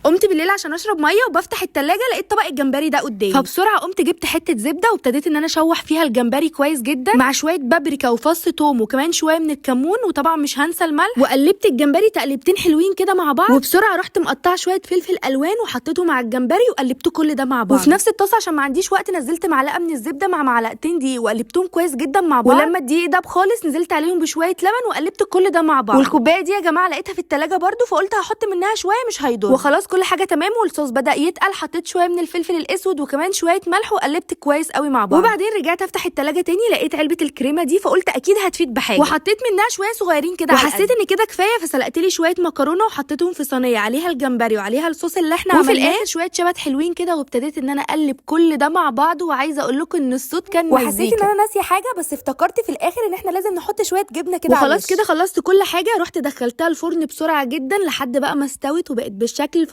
قمت بالليل عشان اشرب مية وبفتح التلاجة لقيت طبق الجمبري ده قدامي، فبسرعه قمت جبت حتة زبدة وابتديت ان انا اشوح فيها الجمبري كويس جدا مع شوية بابريكا وفص توم وكمان شوية من الكمون، وطبعا مش هنسى الملح. وقلبت الجمبري تقلبتين حلوين كده مع بعض، وبسرعة رحت مقطعه شوية فلفل الوان وحطيته مع الجمبري وقلبته كل ده مع بعض. وفي نفس الطاسه عشان ما عنديش وقت نزلت معلقه من الزبدة مع معلقتين دقيق وقلبتهم كويس جدا مع بعض. ولما الدقيق داب خالص نزلت عليهم بشوية لبن وقلبت كل ده مع بعض. والكوبايه دي يا جماعة لقيتها في التلاجة برده، فقلت هحط منها شوية مش هيضر. وخلاص كل حاجة تمام والصوص بدا يتقل، حطيت شوية من الفلفل الاسود وكمان شوية ملح وقلبت كويس قوي مع بعض. وبعدين رجعت افتح التلاجة تاني لقيت علبة الكريمة دي، فقلت اكيد هتفيد بحاجة، وحطيت منها شوية صغيرين كده. وحسيت ان كده كفاية، فسلقت لي شوية مكرونه وحطيتهم في صينية عليها الجمبري وعليها الصوص اللي احنا عملناه، وفي الاخر شوية شبت حلوين كده. وابتديت ان انا اقلب كل ده مع بعض، وعايزه اقول لكم ان الصوت كان وحسيت مزيكا. ان انا ناسيه حاجة، بس افتكرت في الاخر ان احنا لازم نحط شوية جبنه كده على وخلاص الوش. كده خلصت كل حاجة، رحت دخلتها الفرن بسرعة جدا لحد بقى ما استوت وبقت بالشكل الفظيع.